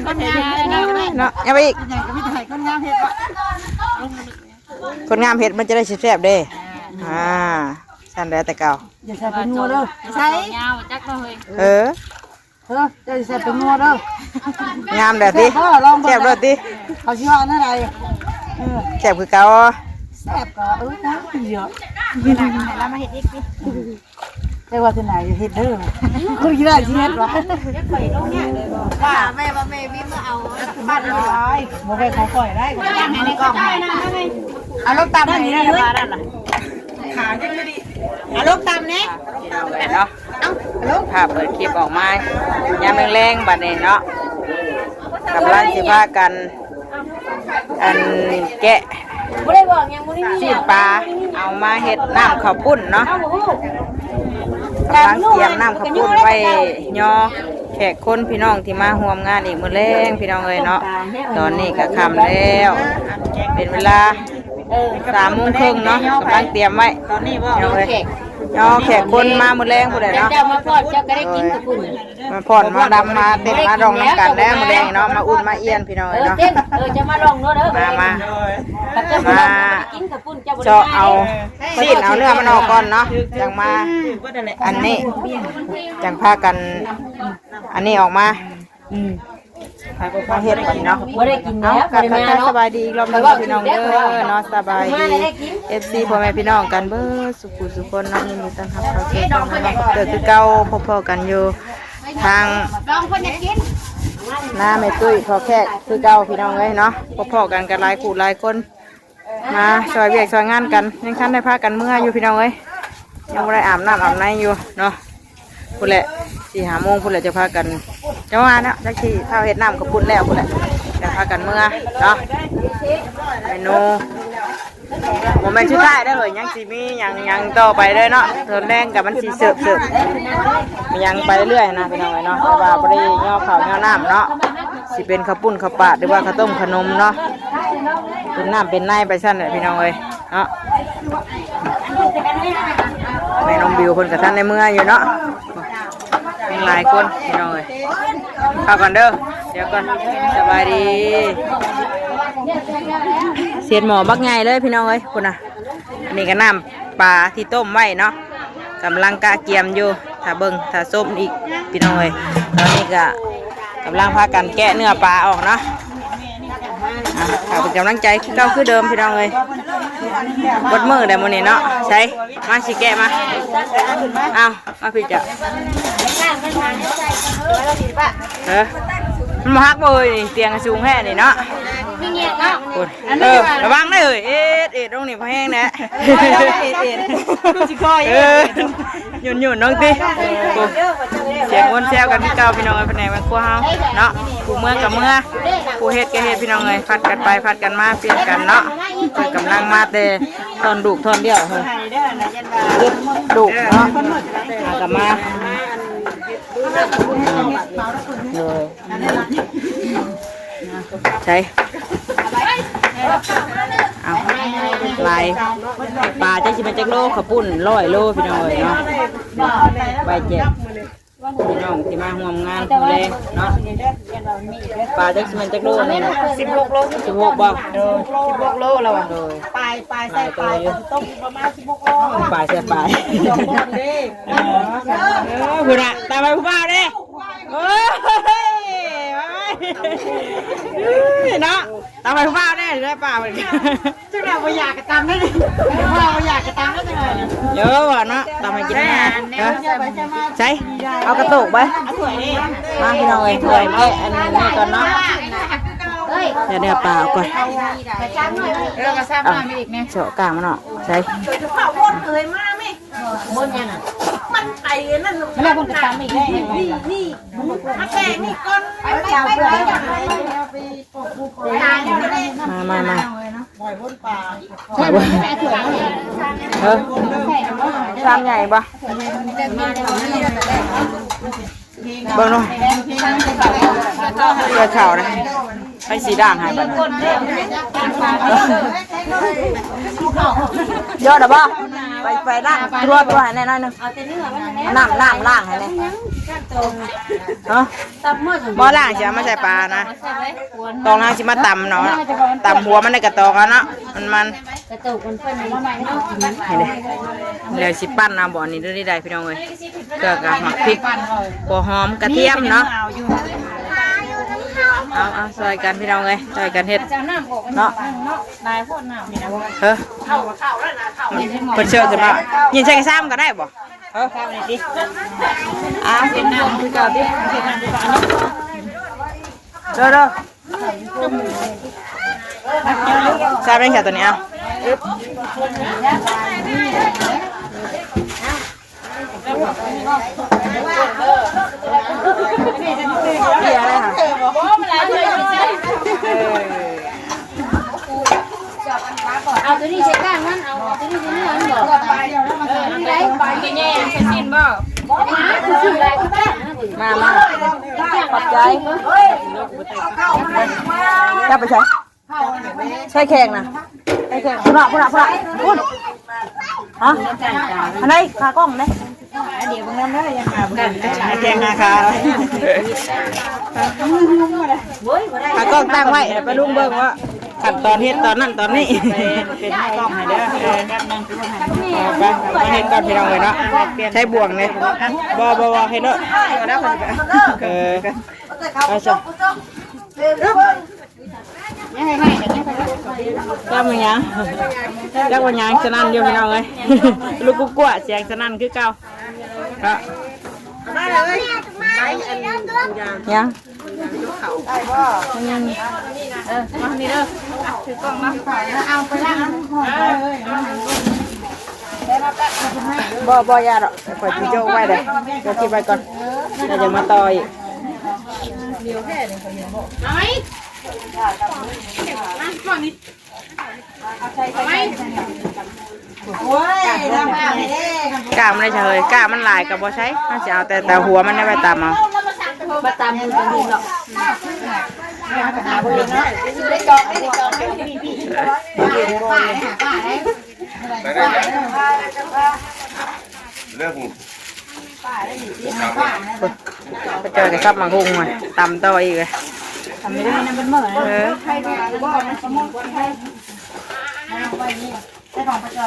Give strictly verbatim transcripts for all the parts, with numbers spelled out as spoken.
คนงามเลยเนาะ เนาะ เอาไปอีก อย่างก็มีแต่ให้คนงามเฮ็ดวะ คนงามเฮ็ดมันจะได้แซ่บๆเด้ อ่า สั่นแล้วแต่เก่า อย่าใส่เป็นงัวเด้อ ใส่ ยาวจักเลย เออ เออ เจ้าสิใส่เป็นงัวเด้อ งามแบบนี้ แซ่บบ่ ลองเบิ่ง แซ่บแบบนี้ เขาสิว่าอันนั้นอะไร เออ แซ่บคือเก่า แซ่บก็ เออ นะ เยอะ เวลาไหนเรามาเฮ็ดอีกสิ แต่ว่าที่ไหนเฮ็ดเด้อ คือสิได้สิเฮ็ดวะ ว่าแม่ว่าแม่วินมาเอาบ้านเรา บ่ได้ของข่อยได้ ของข่อยนะ เอาลงตามนี่เลย ขาจังเลย เอาลงตามนี่ พี่น้องเอ้ยเนาะ เอ้า ลง ภาพเปิดคลิปออกมา ยามแลงๆ บัดนี้เนาะ กำลังสิพากัน อันแกะ บ่ได้บอกหยัง บ่ได้มีหยัง ซีนปลา เอามาเฮ็ดน้ำข้าวปุ้นเนาะ เอ้า บ่ฮู้ กำลังเตรียมน้ำข้าวปุ้นไว้ยอแขกคนพี่น้องที่มาร่วมงานอีกมื้อแลงพี่น้องเอ้ยเนาะ ตอนนี้ก็ค่ำแล้ว เป็นเวลา เออ สามโมงครึ่งเนาะ กำลังเตรียมไว้ ตอนนี้บ่ พี่น้องเอ้ย ยอแขกคนมามื้อแลงพู้นแหละเนาะ เจ้ามาพอดเจ้าก็ได้กินกับคุณ มาพอดมาดำมาเต้นมาร้องนำกันแล้วมื้อแลงเนาะ มาอุ่นมาเอี้ยนพี่น้อง เอ เอ้ย อ เนาะ เต้น เออ จะมาลองเนาะเด้อ มามา กับเจ้า มา กินกับคุณเจ้าบ่ได้ เจาะเอา มาเด้อ ซีนเอาเนื้อมันออกก่อนเนาะ จังมา อันนี้ จังพากัน อันนี้ออกมา อืม มาเฮ็ดกันเนาะ บ่ได้กินแล้ว เอา บ่ได้มาเนาะ สบายดีอีกรอบหนึ่งพี่น้องเด้อเนาะ สบายดี มาแล้วได้กิน เอฟซี พ่อแม่พี่น้องกันเบิดสุขุสุคนเนาะ ยินดีต้อนรับเข้าสู่ช่องน้องเกิดคือเก่า พบพ้อกันอยู่ทาง ลองคนอยากกิน หน้าแม่ตุ้ยพ่อแขกคือเก่าพี่น้องเอ้ยเนาะ พบพ้อกันกับหลายคู่หลายคน มาซอยเวียกซอยงานกัน ยังทันได้พากันเมืออยู่พี่น้องเอ้ย ยังบ่ได้อาบน้ำอาบในอยู่เนาะ พู้นแหละ สี่ห้าโมงพู้นแหละจะพากัน จะมาเนาะ จักสิเฒ่าเฮ็ดน้ำข้าวปุ้นแล้วพู้นแหละ จะพากันเมือเนาะ เมนู บ่แม่นสุดท้ายเด้อเฮ้ย ยังสิมีหยังหยังต่อไปเด้อเนาะ ตอนแลงก็มันสิเสิร์ฟเสิร์ฟ มีหยังไปเรื่อยนะพี่น้องเอ้ยเนาะ แต่ว่าบ่ได้ย่อข้าวย่อน้ำเนาะ สิเป็นข้าวปุ้นข้าวปาดหรือว่าข้าวต้มขนมเนาะ เป็นน้ำเป็นในไปซั่นแหละพี่น้องเอ้ยเนาะ แม่น้องบิวเพิ่นก็ทันได้เมืออยู่เนาะ มีหลายคนพี่น้องเอ้ย เข้าก่อนเด้อ เดี๋ยวก่อน สบายดี เสียดหม้อบักใหญ่เลยพี่น้องเอ้ย พู้นน่ะ อันนี้ก็น้ำปลาที่ต้มไว้เนาะ กำลังกะเกียมอยู่ ถ้าเบิ่ง ถ้าชมอีกพี่น้องเอ้ย ตอนนี้ก็กำลังพากันแกะเนื้อปลาออกเนาะ อ่ะ ขอเป็นกำลังใจคือเก่าคือเดิมพี่น้องเอ้ย เบิดมื้อแล้วมื้อนี้เนาะ ใส่ มาสิแกะมา เอา มาพี่จ้ะ เออ มันบ่ฮักบ่เอ้ย เตียงสูงแท้นี่เนาะ มีเงียบเนาะ โอ้ย เออ ระวังเด้อเอ้ย เอ็ดเอ็ดลงนี่พอแห้งแน่ เอ็ดเอ็ด คือสิคอย เออ หยุ่นๆ น้องติ โอ้ เสียงวนแซวกันคือเก่าพี่น้องเอ้ย ภายในครอบครัวเฮาเนาะ ผู้เมือกับเมือ ผู้เฮ็ดก็เฮ็ดพี่น้องเอ้ย ผัดกันไปผัดกันมา เปลี่ยนกันเนาะ เพิ่นกำลังมาแต่ตอนลูกตอนเดียวเฮ้ย ลูกเนาะ หากลับมา เลย ใช่ เอา หลาย ปลาจักสิเป็นจักโล ข้าวปุ้นร้อยโลพี่น้องเอ้ยเนาะ ใบแจกพี่น้องที่มาร่วมงานมื้อแลงเนาะ ปลาจักสิเป็นจักโลนี่นะ สิบหกโล สิบหกบ่ เออ สิบหกโลแล้วอะ โดย ปลาย ปลายใส่ปลาย หลายตัวอยู่ ต้มประมาณสิบหกโล ปลายใส่ปลาย สองคนเด้ เออ เออ พุ้นน่ะ ตามไปผู้บ่าวเด้ โอ้ย มาไหม เฮ้ย เนาะ ตามไปผู้บ่าวแน่ ได้ป่าเหมือนกัน จังหวะบ่อยากกะตามได้ดิ บ่อยากกะตามได้จังหวะ เยอะว่ะเนาะ ตามไปกินนะ เออ ใส่ เอากระตุกไป เอาถ้วยนี่ มาพี่น้องเอ้ย ถ้วยแกะอันนี้ก่อนเนาะ เดี๋ยวเดี๋ยวปลาเอาก่อน เออ มาซ้ำมาอีกเนี่ย เจาะกลางมันเนาะ ใส่ บนยังอ่ะ มันไอ้นั่น มันเรียกคนกระตำอีกได้ยังไง นี่ นี่ มาแกะนี่ก่อน ไป ไป ไป ไป ไป มา มา มา เออ ชามใหญ่ปะ เบิ่งดู เสื้อขาวนะ ให้สีด่างให้บัดนี้ ยอดหรอปะ ไปไปล้างตัวตัวให้แน่หน่อยหนึง เอาแต่เนื้อมันแน่ น้ำน้ำล้างให้แน่ เนาะ ตับหมด บ่ล้างสิเอามาใส่ปลานะ เอามาใส่ไว้กวน ตองน้ำสิมาตำเนาะ ตำหัวมันในกระตองเอาเนาะ มันมัน กระตุกมันเพิ่นนี่เนาะ นี่เด้ เดี๋ยวสิปั้นเอาบ่อนนี้ได้ได้พี่น้องเอ้ย เกลือกับหมักพริก หัวหอม กระเทียมเนาะ เอาเอาซอยกันพี่น้องเอ้ย ซอยกันเฮ็ด เนาะ นายโพดน้ำนี่นะ เฮ้อ เพิ่นเชิญขึ้นมา ยินใส่กระซ้ำก็ได้บ่ เฮ้อ อ่ะ เป็นน้ำคือเก่าติ เด้อเด้อ ทราบไหมคะตัวนี้อ่ะ เอาตัวนี้ใช้ก้างมัน เอาตัวนี้ใช้เนื้อมันบอก เออ มันได้ ไปแย่ใช้สิ้นบ่ มามา ขอบใจ จะไปใช้ ใช้แข่งนะ ใช้แข่ง พุ้นน่ะพุ้นน่ะพุ้นน่ะพุ้น ฮะ อันไหน ขากล้องไหน เดี๋ยวเบิ่งนำเด้อ ยังหาเบิ่ง แข่งนะคะ ขากล้องตั้งไว้ ไปลุงเบิ่งว่า ขั้นตอนเฮ็ดตอนนั้นตอนนี้ เป็นหน้ากล้องให้เด้อ เออ แป๊บนึง เอาไป มาเฮ็ดก่อนพี่น้องเลยเนาะ ใช้บ่วงเลย บ่บ่บ่เฮ็ดเนาะ เออ เอาซะ จักมันหยัง จักมันหยังสนั่นอยู่พี่น้องเอ้ย ลูกกุ๊กกัวเสียงสนั่นคือเก่า ครับ ยัง ได้บ่ อืม เออ มานี่เด้อ ถือกล้องมา เอาไปล้างน้ำก่อน บ่ บ่ อย่าดอก ข่อยสิโจ้ไว้เด้อ โจ้คิดไว้ก่อน แล้วจะมาต่ออีก เอาไหม มาก่อนนี่ เอาไหม โอ้ย น้ำปลาเลยเด้ กล้ามมันได้เฉย กล้ามมันหลายก็บ่ใช้ มันสิเอาแต่ แต่หัวมันได้ไว้ตำเอา มาตำมันจะดีหรอก เรื่อง ไปเจอกับซับหมากฮุ่งมาตำต่ออีกเลย ทำไม่ได้นะ มันเหมือน เออ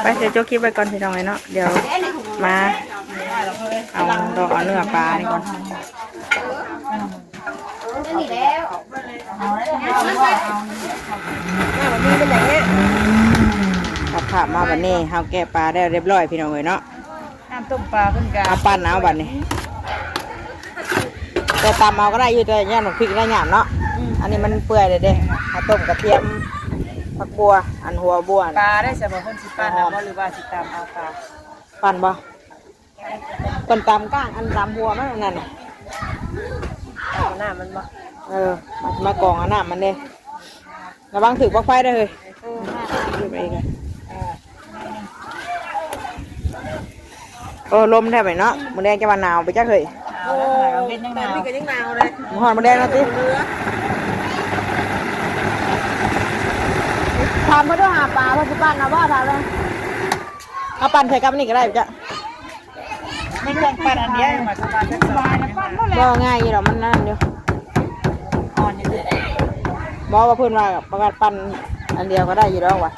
ไป เดี๋ยวโจ้คลิปไว้ก่อนพี่น้องเลยเนาะ เดี๋ยวมา เอาดอกเอาเนื้อปลานี่ก่อน นี่แล้ว เอาผักมาบัดนี้ เฮาแกะปลาได้เรียบร้อยพี่น้องเอ้ยเนาะ น้ำต้มปลาเพิ่นกะ เอาปั้นเอาบัดนี้ แต่ตำเอาก็ได้อยู่ แต่ย่านหมกพริกได้หยาบเนาะ อืม อันนี้มันเปื่อยเลยเด้ เอาต้มกระเทียม ผักบัว อันหัวบัวน่ะ ปลาได้ใช่บ่ เพิ่นสิปั้นเอาบ่ หอม หรือว่าสิตำเอาปลา ปั้นบ่ เพิ่นตำก้าง อันตำหัวมันอันนั้นน่ะ เอาน้ำมันบ่ เออ มากองเอาน้ำมันเด้ ระวังถือปลั๊กไฟได้เฮ้ย เออ ถือไปเอง โอ้ ลมแทบไปเนาะ มื้อแดงจะว่าหนาวไปจักเฮ้ย โอ้ เป็นยังหนาว นี่ก็ยังหนาวเลย ฮ้อนมื้อแดงเนาะติ ถามเพิ่นดูหาปลา เพิ่นสิปั้นเอาบ่ ถามเลย เอาปั้นใส่กับอันนี้ก็ได้จ้ะ ไม่ต้องปั้นอันเดียว มาสบายๆ บ่ง่ายอยู่ดอก มันนั่นอยู่ อ่อนอยู่เด้อ บ่ว่าเพิ่นว่าประกาศปั้นอันเดียวก็ได้อยู่ดอกว่ะ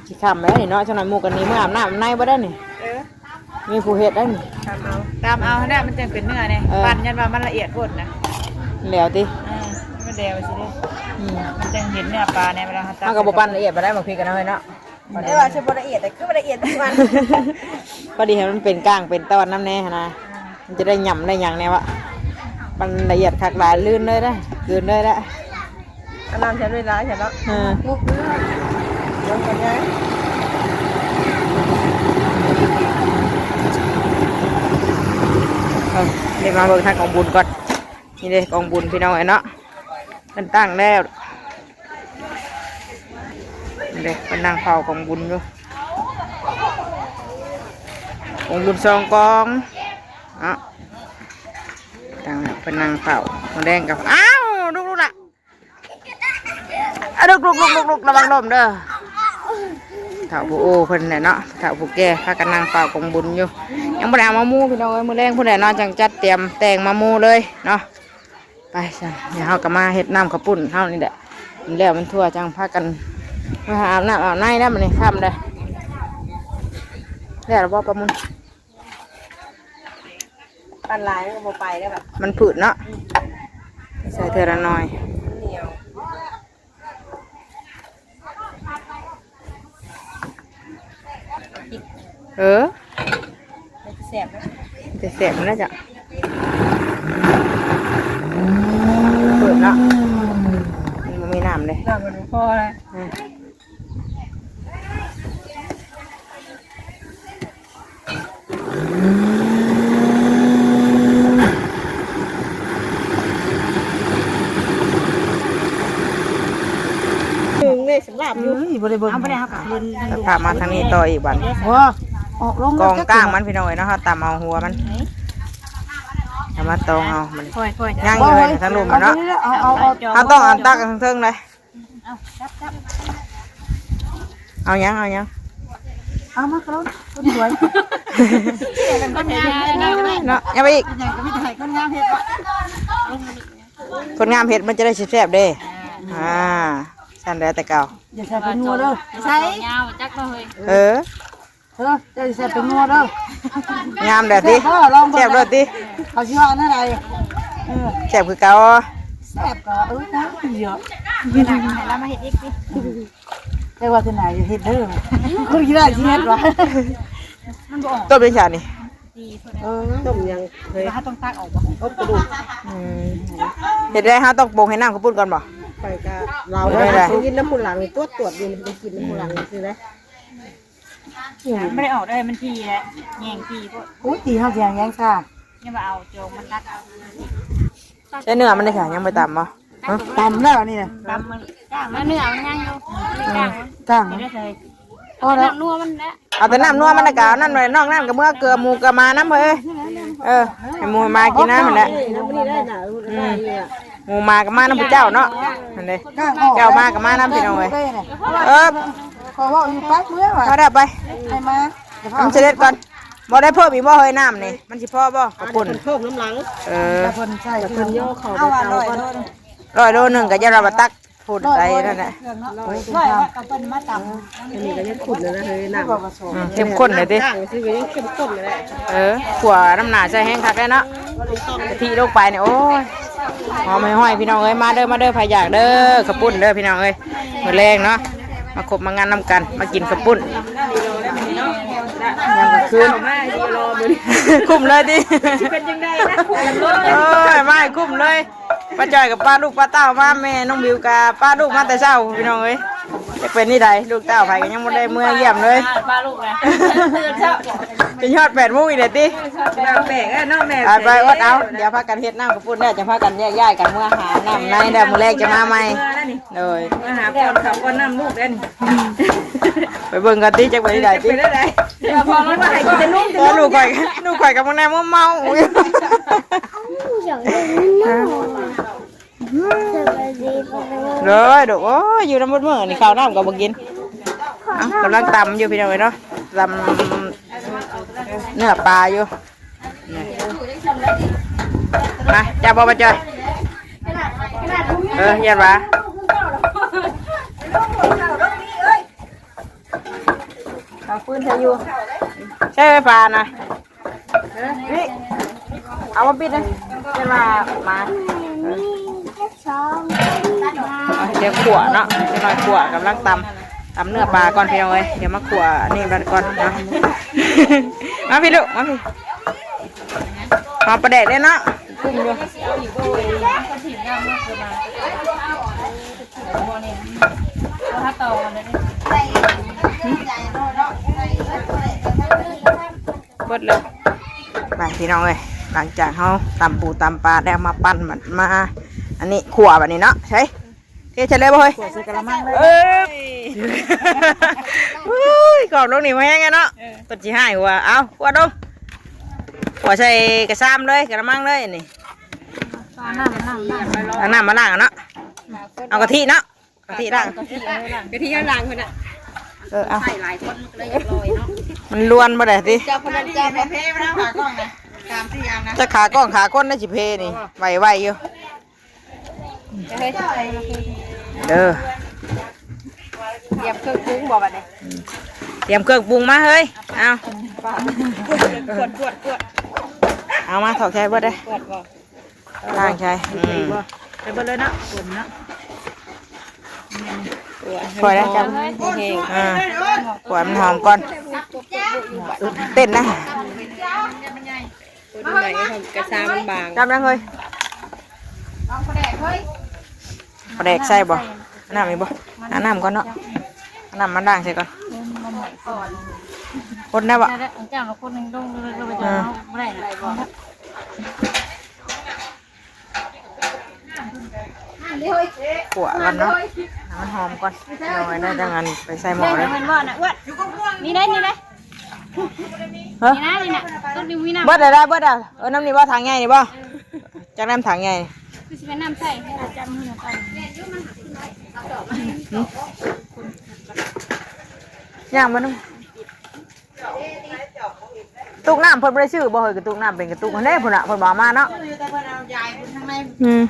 สิค่ำแล้วนี่เนาะ จังนั้นหมู่กันนี่ มื้ออาบน้ำในบ่ได้นี่ เออ มีผู้เฮ็ดได้นี่ ตามเอา ตามเอานะ มันจังเป็นเนื้อนี่ เออ ปั้นยันว่ามันละเอียดโพดนะ แล้วติ เออ มันแล้วสิเด้ อืม มันจังเห็นเนื้อปลาเนี่ย เวลาเราตัก เฮาก็บ่ปั้นละเอียดปานใด บางทีก็น้อยเนาะ เออ ว่าสิบ่ละเอียด แต่คือบ่ละเอียดทุกวัน พอดีให้มันเป็นก้างเป็นตอนนำแน่หั้นนะ มันจะได้หย่ำได้หยังแน่วะ มันละเอียดคักหลาย ลื่นเลยนะ กลืนเลยนะ อันนั้นใช้เวลาใช่เนาะ เออ ลงกันไง เอา เดี๋ยวมาเบิ่งทางกองบุญก่อน นี่เด้กองบุญพี่น้องเอ้ยเนาะ เพิ่นตั้งแล้ว นี่เด้เพิ่นนั่งเฝ้ากองบุญอยู่ กองบุญสองกอง เอ้า ตั้งแล้วเพิ่นนั่งเฝ้า หมูแดงกับ อ้าว ลุกๆ ล่ะ อ่ะ ลุกๆๆๆๆ ระวังล้มเด้อ เฒ่าผู้โอ้เพิ่นแหละเนาะ เฒ่าผู้แก่พากันนั่งเฝ้ากองบุญอยู่ ยังบ่ได้เอามาหมู่พี่น้องเอ้ย มื้อแลงพุ้นแหละเนาะ จั่งจัดเตรียมแต่งมาหมู่เลยเนาะ ไปซะ เดี๋ยวเฮาก็มาเฮ็ดน้ำข้าวปุ้นเฮานี่แหละ มันแล้วมันทั่วจั่งพากันมาอาบน้ำอาบในแล้วมื้อนี้ค่ำเลย แล้วบ่ปะมุน ปั่นหลายมันก็บ่ไปแล้วแบบ มันผืดเนาะ ใส่เทื่อละหน่อย เหนียว เออ มันสิแซ่บนะ จะแซ่บมันน่าจะ เปิดเนาะ มันบ่มีน้ำเลย น้ำมันบ่พอแล้ว อืม ถึงเลยสำหรับอยู่ เอ้ย บ่ได้เบิ่ง เอาบ่ได้ เอากลับคืน พามาทางนี้ต่ออีกบัด โอ้ ออกลง กองกลางมันพี่น้องเอ้ยเนาะ เฮาตำเอาหัวมัน เอามาตองเอามัน ค่อยๆ ย่างอยู่เลย เอา ทั้งลุ่มมันเนาะ เอา เอา เอา เอา เฮาต้องเอาตักเทิงๆเลย เอา จับ จับ เอายัง เอายัง เอามาก่อน คนสวย เป็นคนงามเลยนะ เนาะ ยังไปอีก อย่างก็มีแต่ให้คนงามเฮ็ดวะ คนงามเฮ็ดมันจะได้แซ่บๆเด้ อ่า สั่นแล้วแต่เก่า อย่าใส่ผงนัวเด้อ ใส่ ยาวจักเลย เออ เออ เจ้าสิใส่ผงนัวเด้อ งามแดดติ แซ่บบ่ ลองเบิ่ง แซ่บเลยติ เขาสิว่าอันนั้นอะไร เออ แซ่บคือเก่า แซ่บก็ เออ นะ เยอะ เวลาไหนแล้วมาเฮ็ดอีกสิ แต่ว่าที่ไหนเฮ็ดเด้อ คนขี้ได้สิเฮ็ดวะ มันบ่ออก ต้มเป็นชานี่ เออ ต้มยังเคย แล้วเขาต้องตักออกบ่ อบกระดูก อืม เฮ็ดได้ เฮาต้องปรุงให้น้ำข้าวปุ้นก่อนบ่ ไปกะ เรา ไม่ได้ กินน้ำมูหลังนี่ ตรวจตรวจอยู่ ไปกินน้ำมูหลังนี่สินะ ไม่ได้ออกได้ มันทีแหละ แย่งทีพวก โอ้ย ตีเฮาเสียงแย่งซ่า เนี่ยมาเอาโจงมาตักเอา ใช้เนื้อมันเลยค่ะ ยังไม่ตำบ่ ฮะ ตำแล้วนี่นะ ตำมันก้างมัน เนื้อมันยังอยู่ เออ ก้างมัน ก้างมัน ไม่ได้เลย พอแล้ว น้ำนัวมันแล้ว เอาแต่น้ำนัวมันนะกะ เอานั่นไว้ นอกนั้นก็เมื่อเกลือหมูเกลือมานำเฮ้ย เออ ให้หมูมากินน้ำมันแหละ นี่นะ มื้อนี้ได้น่ะ อืม ได้เลยอะ หมูมาก็มานำผู้เจ้าเนาะ นั่นเด้ ก้างออก เจ้ามาก็มานำพี่น้องเอ้ย เออ ขอเว้าอยู่ปั๊บเมื่อว่ะ พอแล้วไป ให้มา มันสิเด็ดก่อน บ่ได้เพิ่มอีกบ่เฮ้ยน้ำนี่ มันสิพอบ่ อ่ะ ข้าวปุ้น เดี๋ยวเพิ่นเพิ่มน้ำหลัง เออ แต่เพิ่นใส่ แต่เพิ่นย่อเขา เอาว่า ไปเอาก่อน ร้อยโล ร้อยโลหนึ่งก็จะเรามาตักพูดได้นั่นแหละ ร้อย ร้อยว่ากับเพิ่นมาตำ อันนี้ก็ยังขุ่นเลยนะเฮ้ยน้ำ อืม เข้มข้นเลยติ ก้างซื้อก็ยังเข้มข้นเลยแหละ เออ ขั่วน้ำหนาใส่แห้งคักแล้วเนาะ กะทิลงไปเนี่ย โอ้ย หอมห้อยๆพี่น้องเอ้ย มาเด้อ มาเด้อ ใครอยากเด้อ ข้าวปุ้นเด้อพี่น้องเอ้ย มื้อแลงเนาะ มาคบมางานนำกัน มากินข้าวปุ้น ยังกลางคืน เข้ามาสิรอมื้อนี้ คุ้มเลยติ เป็นจังได๋นะ โอ้ย มาให้คุ้มเลย ป้าจ้อยกับป้าลูกป้าเต้ามา แม่น้องบิวกับป้าลูกมาแต่เช้าพี่น้องเอ้ย จะเป็นนี่ใด ลูกเต้าไผก็ยังบ่ได้เมือเยี่ยมเลย ป้าลูกนะ ตื่นเช้า จนฮอดแปดโมงอีกเลยติ แปลกๆเอ้ยเนาะแม่ ไปไปอดเอา เดี๋ยวพากันเฮ็ดน้ำข้าวปุ้นแล้วจะพากันแยกย้ายกันเมือหาน้ำในแล้วมื้อแลงจะมาใหม่ เมื่อแล้วนี่ โดย มาหาก่อนข้าวก่อนน้ำลูกแล้วนี่ ไปเบิ่งกันติ จักเป็นนี่ใดติ เป็นได้ได๋ เดี๋ยวพอมันว่าให้กินแต่นม เออ ลูกข่อย ลูกข่อยกับมึงแน่เมาๆอยู่ อยากได้นม เลยลูก โอ้ย อยู่นำเบิดมื้อนี่ ข้าวน้ำก็บ่กิน เอ้า กำลังตำอยู่พี่น้องเอ้ยเนาะ ตำเนื้อปลาอยู่ นี่ มา จับบ่มาจ้อย เออ ยันวะ เอาปืนใส่อยู่ ใช่ไฟฟ้านะ นี่ เอามาปิดนะ จะมา มา เอาเดี๋ยวขั่วเนาะ เดี๋ยวมาขั่วกำลังตำ ตำเนื้อปลาก่อนพี่น้องเอ้ย เดี๋ยวมาขั่วนี่มันก่อนเนาะ มาพี่ลูก มาพี่ หอมปลาแดกด้วยเนาะ คุ้มอยู่ เบิดเลย ไปพี่น้องเอ้ย หลังจากเฮาตำปูตำปลาแล้วมาปั้นมันมา อันนี้ขั่วบัดนี้เนาะ ใช่ เทใส่เลยบ่เฮ้ย ขั่วใส่กะละมังเลย เอ้ย อุ้ย กรอบลงนี่มาแห้งไงเนาะ เออ เพิ่นสิให้หัว เอาขั่วลง ขั่วใส่กะซามเลย กะละมังเลยนี่ เอาน้ำมาล้างน้ำ เอาน้ำมาล้างอะเนาะ เอากะทิเนาะ กะทิล้าง กะทิเอาล้าง กะทิเอาล้างเพิ่นน่ะ เออ เอา ใส่หลายคนมันก็เลยอยากลอยเนาะ มันลวนบ่ได้ติ เจ้าคนนั้นเจ้าคนนี้ เพลมาแล้วขากล้องนะ สามสี่อย่างนะ จะขากล้องขาคนน่าสิเพนี่ ไหวๆอยู่ เฮ้ย เด้อ เตรียมเครื่องปรุงบ่บัดนี้ เตรียมเครื่องปรุงมาเฮ้ย เอา กวดกวดกวด เอามาถอกใช้เบิดเด้อ กวดบ่ ล้างใช้ อืม ไปเบิดเลยเนาะ กวดเนาะ พอแล้วจ้ะ เฮ้ย อ่า กวดมันหอมก่อน เต้นนะ คนใหม่กระซ้ามันบาง จำได้เฮ้ย ปลาแดกใส่บ่ น้ำมีบ่ เอาน้ำก่อนเนาะ เอาน้ำมาล้างใส่ก่อน คนได้บ่ เจ้าละคนหนึ่งลงเลย เออ ไม่ได้นะ ขั่วก่อนเนาะ ให้มันหอมก่อน เอาไว้ได้จังอันไปใส่หม้อเลย มันบ่นะอ้วน นี่ได้ นี่ได้ ฮะ นี่นะ นี่นะ ต้นนี้มีน้ำ เบิดได้ เบิดอ่ะ เออ น้ำนี่บ่ ถังใหญ่นี่บ่ จากน้ำถังใหญ่ คือสิเป็นน้ำใส่ให้อาจารย์มือหน่อยก่อน ย่างมัน ตุกน้ำเพิ่นบ่ได้ซื้อบ่เฮ้ย กระตุกน้ำเป็นกระตุกนั่นเด้ พุ่นน่ะ เพิ่นบ่เอามาเนาะ อืม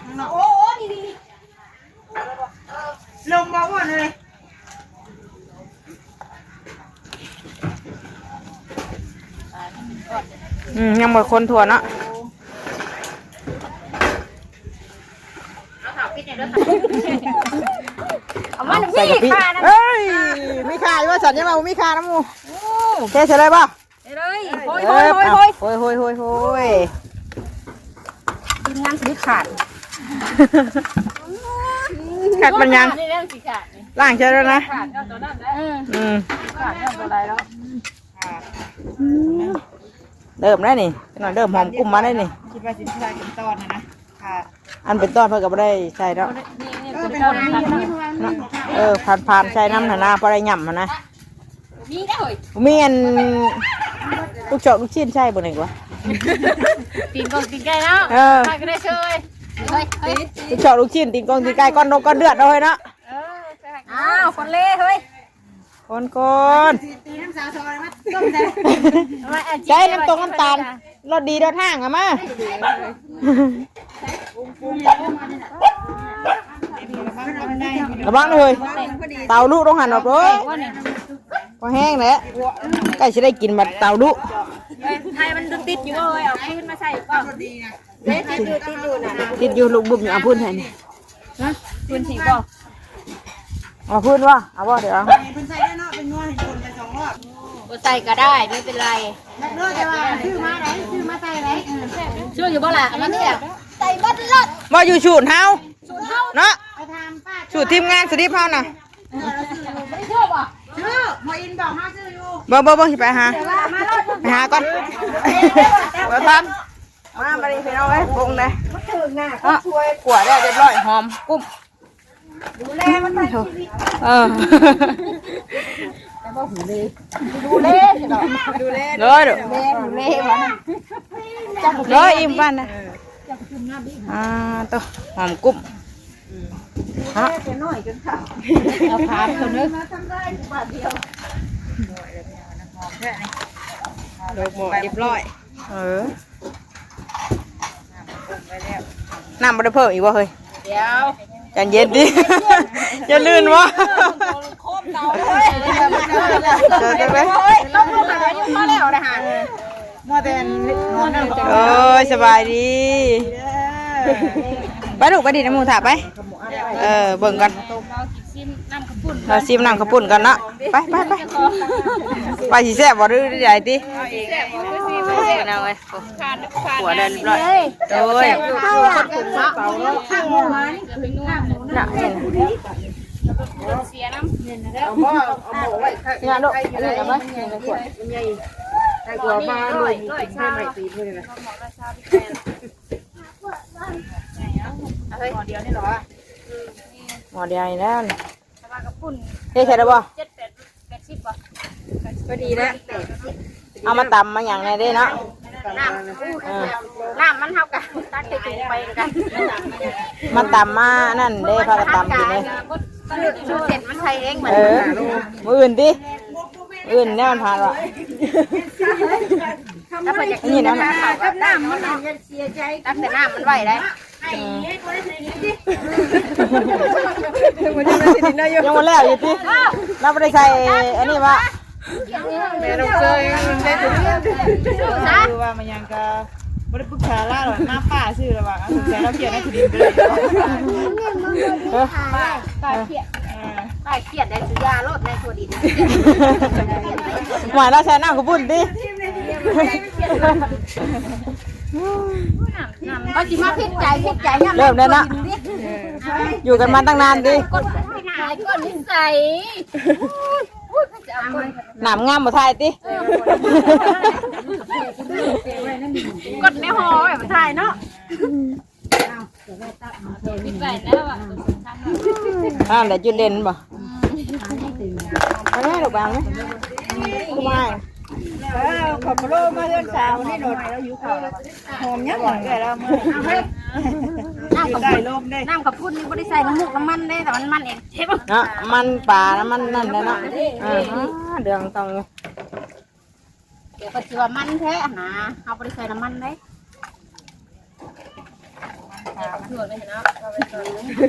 ลงบ่บ่เลย อืม ยังบ่คนทั่วเนาะ เอามา ใส่กะปิ มีข่านะ เอ้ย มีข่าอยู่ว่าสันยังมาบ่มีข่านะหมู่ โอ้ เทใส่เลยบ่ เอ้ย โอ้ย เอ้ย โอ้ย โอ้ย โอ้ย โอ้ย โอ้ย โอ้ย ทีมงานสิขาด ขาดมันยัง นี่เรื่องสิขาดนี่ ล้างใช้แล้วนะ ขาดเอาตัวนั้นนะ อืม อืม ขาดเอาตัวใดแล้ว เริ่มแล้วนี่ หน่อยเริ่มหอมกุ้มมาได้นี่ คิดว่าสิใส่เป็นตอนนะนะ ค่ะ อันเป็นตอนเพิ่นก็บ่ได้ใส่ดอก นี่ นี่ เออ เป็นตอน เป็นตอน เนาะ เออ ผ่านๆ ใส่น้ำหั่นนะ พอได้ย่ำหั่นนะ มีได้เฮ้ย มีอัน ลูกเจาะลูกชิ้นใส่บ่นี่กว่า ตีนกองตีนไก่เนาะ เออ ใครก็ได้ช่วย เฮ้ย เฮ้ย ลูกเจาะลูกชิ้น ตีนกองตีนไก่ ก้อนนกก้อนเลือดเอาเฮ้ยเนาะ เออ อ้าว คนเล่เฮ้ย คนคน ตีน้ำสาวซอยมาต้มใส่ ใช้น้ำตรงน้ำตาล รสดีรสห้างอะมา ระวังเลย เตาลุกต้องหันออกเลย พอแห้งแล้ว ใกล้จะได้กินบัดเตาลุก ไทยมันติดอยู่เว้ย เอาขึ้นมาใส่ก่อน ติดอยู่ ติดอยู่นะ ติดอยู่ ลูกบุ้มอยู่ เอาพื้นให้นี่ ฮะ พื้นสีบ่ เอาพื้นวะ เอาบ่ เดี๋ยวเอา เพิ่นใส่ได้เนาะ เป็นนวดให้คนไปสองรอบ บ่ใส่ก็ได้ ไม่เป็นไร นักเลือกแต่ว่าซื้อมาไหน ซื้อมาใส่ไหน เออ ช่วยอยู่บ่ล่ะ เอามาเนี่ย ใส่บัตรเลิศ บ่อยู่สูตรเฮา สูตรเฮา เนาะ ไปถามป้า สูตรทีมงานสลิปเฮาน่ะ ไม่เชื่อบ่ ซื้อ หมออินบอกมาซื้ออยู่ บ่ บ่ บ่ สิไปหา ไปหาก่อน บ่ทัน มา มาดิพี่น้องเอ้ย ปรุงเลย มันถึงน่ะ อ่ะ ช่วย ขั่วได้เรียบร้อย หอมกุ้ม ดูแลมันไปชีวิต เออ ดูแล ดูแล เด้อ ดูแล ดูแลวะ เด้อ อิ่มบ้านนะ อ่า ตัว หอมกุ้ม ฮะ เอาถามคนนึง โลกหมดเรียบร้อย เออ น้ำบ่ได้เพิ่มอีกบ่เฮ้ย เดี๋ยว ใจเย็นดิ อย่าลื่นวะ โคตรเก่าเลย เดี๋ยวจะไป เฮ้ย ต้องลงมาแล้ว อยู่พอแล้วนะฮะ มัวแต่นอนนั่ง โอ้ย สบายดี เด้อ ไปลูก ไปดินน้ำหมูถ่าไป เออ เบิ่งกัน เรากินซิมน้ำข้าวปุ้น เราซิมน้ำข้าวปุ้นกันเนาะ ไป ไป ไป ไปสิแซ่บบ่หรือใดติ แซ่บบ่คือซิมแซ่บ เอาไว้ ขาดน้ำขาด ขั่วได้เรียบร้อย โอ้ย เตาเนาะ น่ะ เสียน้ำ เอาหม้อ เอาหม้อไว้ข้าง เนี่ยลูก อันนี้เอาไว้ มันใหญ่ ใส่หัวมาเลย กินได้ไหมตีนเลยนะ เอาเฮ้ย หม้อเดียวนี่เหรอ หม้อเดียวนี่แล้วนี่ แต่ว่ากระปุ้น เฮ้ย ใส่ได้บ่ เจ็ดแปด แปดสิบบ่ พอดีแล้ว เอามาตำมาอย่างไรได้เนาะ น้ำ เออ น้ำมันเท่ากัน ตักใส่ถุงไปกัน มาตำมานั่นเด้ พากันตำกินเลย สูตรเส้นมันใส่เองมัน เออ มื้ออื่นติ มื้ออื่นแน่มันผ่านหรอ แล้วเพิ่นอยากกิน นี่นะ นะคะ กับน้ำมันน่ะอย่าเสียใจ ตักแต่น้ำมันไว้ได้ อืม ยังบ่แล้วอยู่ติ เราบ่ได้ใส่อันนี้วะ แม่น้องเซยมันได้แต่เรื่อง คือว่ามันยังก็บ่ได้ปรึกษาลาวหรอก มาป้าซื่อแล้วว่า เอาสงสัยเราเขียนให้ที่ดินไปเลย เออ ป้าเขียน เออ ป้าเขียนได้สุยาโลดในทั่วดิน หมายเราใส่น้ำกระปุ้นติ เขาสิมาผิดใจ ผิดใจยาม เริ่มแล้วนะ อยู่กันมาตั้งนานติ คนหายคนนิสัย น้ำงามบ่ถ่ายติ กดในหอแบบถ่ายเนาะ ปิดไปแล้วอ่ะ อ่า แล้วจุดเด่นบ่ อันนี้ดอกบางไหม กูมา เออ ขอบคุณมาเรื่องสาวนี่หน่อย เราอยู่เขา หอมยังหน่อยแล้วเมื่อย น้ำกับ ได้ลมเด้ น้ำกับพุ้นนี่บ่ได้ใส่น้ำมูกน้ำมันเด้ แต่มันมันเอง เนาะ มันปลา น้ำมันนั่นแหละเนาะ อ่า เดืองต้องอยู่ เดี๋ยวก็สิว่ามันแท้นะ เฮาบ่ได้ใส่น้ำมันเด้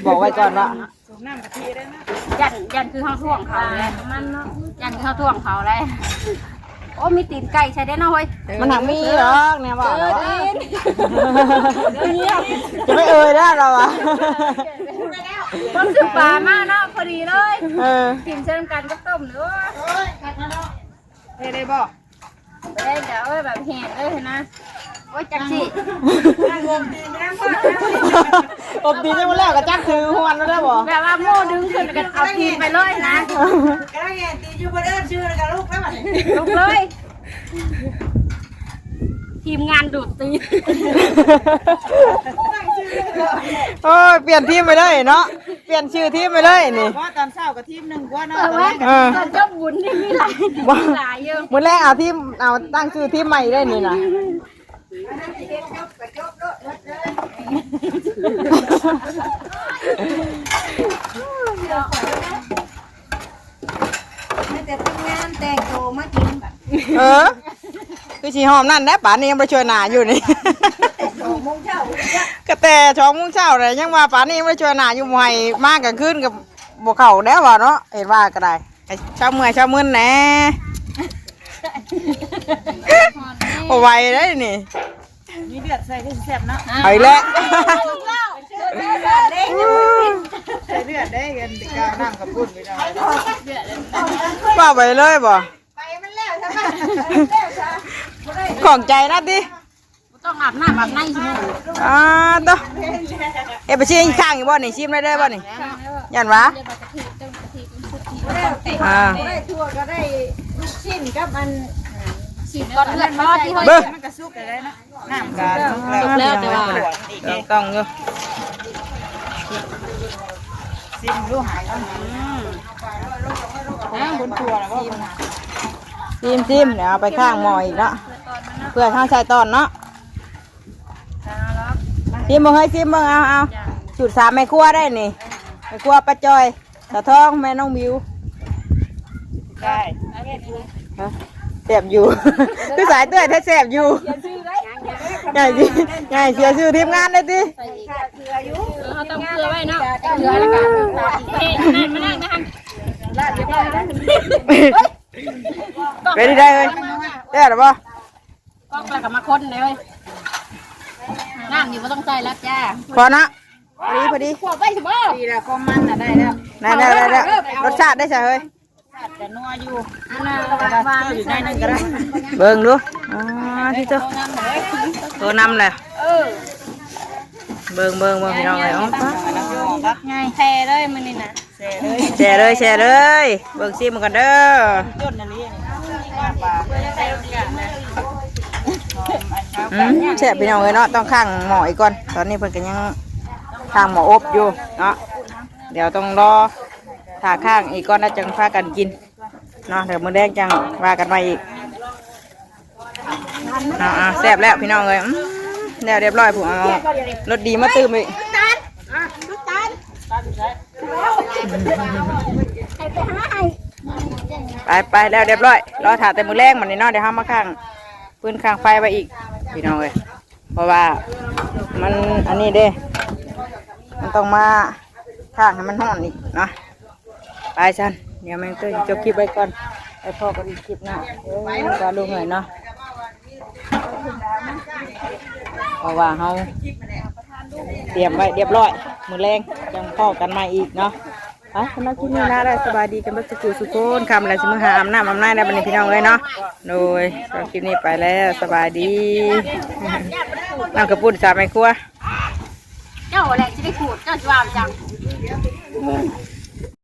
บอกไว้ก่อนว่า สูบน้ำกะทิได้นะ ย่าน ย่านคือเฮาท่วงเขาแหละ น้ำมันเนาะ ย่านคือเฮาท่วงเขาแหละ โอ้ มีตีนไก่ใส่ได้เนาะเฮ้ย มันหักมีหรอกเนี่ยบอก เออ ตีน จะไม่เอ่ยได้เราอะ ต้มซื้อปลามาเนาะ พอดีเลย เออ กินเชิญกันก็ต้มเนาะ เฮ้ย ได้บ่ เอ้ย เดี๋ยวเอ้ย แบบแห้งเลยนะ โอ้ย จักสิ อบตีนยังบ่แล้วก็จักถือหวนแล้วได้บ่ แบบว่าโม่ดึงขึ้นแล้วก็เอาตีนไปเลยนะ กำลังแห่ตีนอยู่ บ่ได้เอิ้นชื่อแล้วก็ลุกแล้วบัดนี้ ลุกเลย ทีมงานดูดตีน โอ้ย เปลี่ยนทีมไปเลยเนาะ เปลี่ยนชื่อทีมไปเลยนี่ เพราะตอนเช้าก็ทีมหนึ่งกว่าเนาะ เออ ตอนแรกก็ เออ ตอนจบบุญนี่มีหลาย บ่ มีหลายอยู่ มื้อแรกเอาทีม เอาตั้งชื่อทีมใหม่ได้นี่นะ แต่ทำงานแต่งตัวมากินแบบ เออ คือสิหอมนั่นแหละ ป่านนี้ยังบ่ช่วยหน้าอยู่นี่ แต่สองโมงเช้า ก็แต่สองโมงเช้าเลย ยังว่าป่านนี้ยังบ่ช่วยหน้าอยู่ บ่ให้มากลางคืนก็บ่เข้าแล้วว่าเนาะ เห็นว่าก็ได้ ให้เช้าเมื่อยเช้ามึนแหน่ บ่ไหวได้นี่ มีเลือดใส่ก็สิแซ่บเนาะ เอาอีกแล้ว ใส่เลือดได้กันแต่กาวน้ำกับปุ้นไปหน่อย ว่าไปเลยบ่ ไปมันแล้วใช่ไหม ของใจนะติ บ่ต้องอาบน้ำอาบในสิ อ่า โต เอ๊ะ ไปชิมอีกข้างอีกบ่นี่ ชิมได้เลยบ่นี่ ย่านหวา อ่า ได้ทั่วก็ได้ลูกชิ้นกับอัน สิก่อนเลือดบ่ที่เฮ้ย เบิ่ง มันก็สุกได้เนาะ น้ำก็สุกแล้ว แต่ว่า ต้องอยู่ ซิมดู อืม อ้าว บนตัวแล้วบ่ ซิม ซิม เดี๋ยวเอาไปข้างหม้ออีกเนาะ เพื่อข้างใส่ตอนเนาะ ซิมเบิ่งเฮ้ย ซิมเบิ่ง เอา เอา สูตรสามแม่ครัวได้นี่ แม่ครัวป้าจอย ตาทอง แม่น้องมิว ได้ ฮะ แซ่บอยู่ คือสายเตื้อยแท้ แซ่บอยู่ ใหญ่สิ ใหญ่เสียชื่อทีมงานเลยติ เฮาต้องเกลือไว้เนาะ เกลือแล้วก็เฮ้ย นั่นมานั่งนะฮะ ลาดเรียบร้อยแล้ว เป็นที่ได้เลย ได้หรือเปล่า ก๊อกแล้วก็มาคนเลย น้ำนี่บ่ต้องใส่แล้วจ้า พอนะ พอดี พอดี ขวบไว้สิบ่ ดีแล้ว ความมันน่ะได้แล้ว ได้ได้ได้ได้ รสชาติได้ใช่เฮ้ย อาจจะนัวอยู่ อันนั้นหวานๆ อยู่ในนั้นก็ได้ เบิ่งดู อ๋อ ที่เจ้า ตัวนำแหละ เออ เบิ่ง เบิ่ง เบิ่ง พี่น้องเอ้ย อ๋อ บักไง แซ่เลยมื้อนี้นะ แซ่เลย แซ่เลย แซ่เลย เบิ่งซิมกันเด้อ จนอันนี้ อืม แซ่บพี่น้องเอ้ยเนาะ ต้องข้างหม้ออีกก่อน ตอนนี้เพิ่นก็ยังข้างหม้ออบอยู่เนาะ เดี๋ยวต้องรอ ถ้าข้างอีกก่อนแล้วจังพากันกินเนาะ เดี๋ยวมื้อแลงจังว่ากันใหม่อีก อ่าๆ แซ่บแล้วพี่น้องเอ้ย อืม แล้วเรียบร้อย ผมเอารสดีมาตื่มอีก น้ำตาล อ่ะ น้ำตาล ไปไปแล้วเรียบร้อย รอถ่าแต่มื้อแลงบัดนี้เนาะ เดี๋ยวเฮามาค้างฟืนค้างไฟไว้อีก พี่น้องเอ้ย เพราะว่ามันอันนี้เด้ มันต้องมาค้างให้มันฮ้อนอีกเนาะ ไปซั้น เดี๋ยวแม่งเต้ยจบคลิปไว้ก่อน ไปพ้อกันอีกคลิปหน้า เออ ว่าลุงหน่อยเนาะ เพราะว่าเฮาเตรียมไว้เรียบร้อย มื้อแลงจั่งพ้อกันใหม่อีกเนาะ ไป สำหรับคลิปนี้ลาแล้ว สบายดีกันเบิดสุขุสุขคน ค่ำแล้วสิมื้อหาอาบน้ำอาบในแล้วบัดนี้พี่น้องเอ้ยเนาะ โดย สำหรับคลิปนี้ไปแล้ว สบายดี น้ำกระปุ้นสามแม่ครัว เจ้าแหละสิได้ขูด เจ้าสิว่าจัง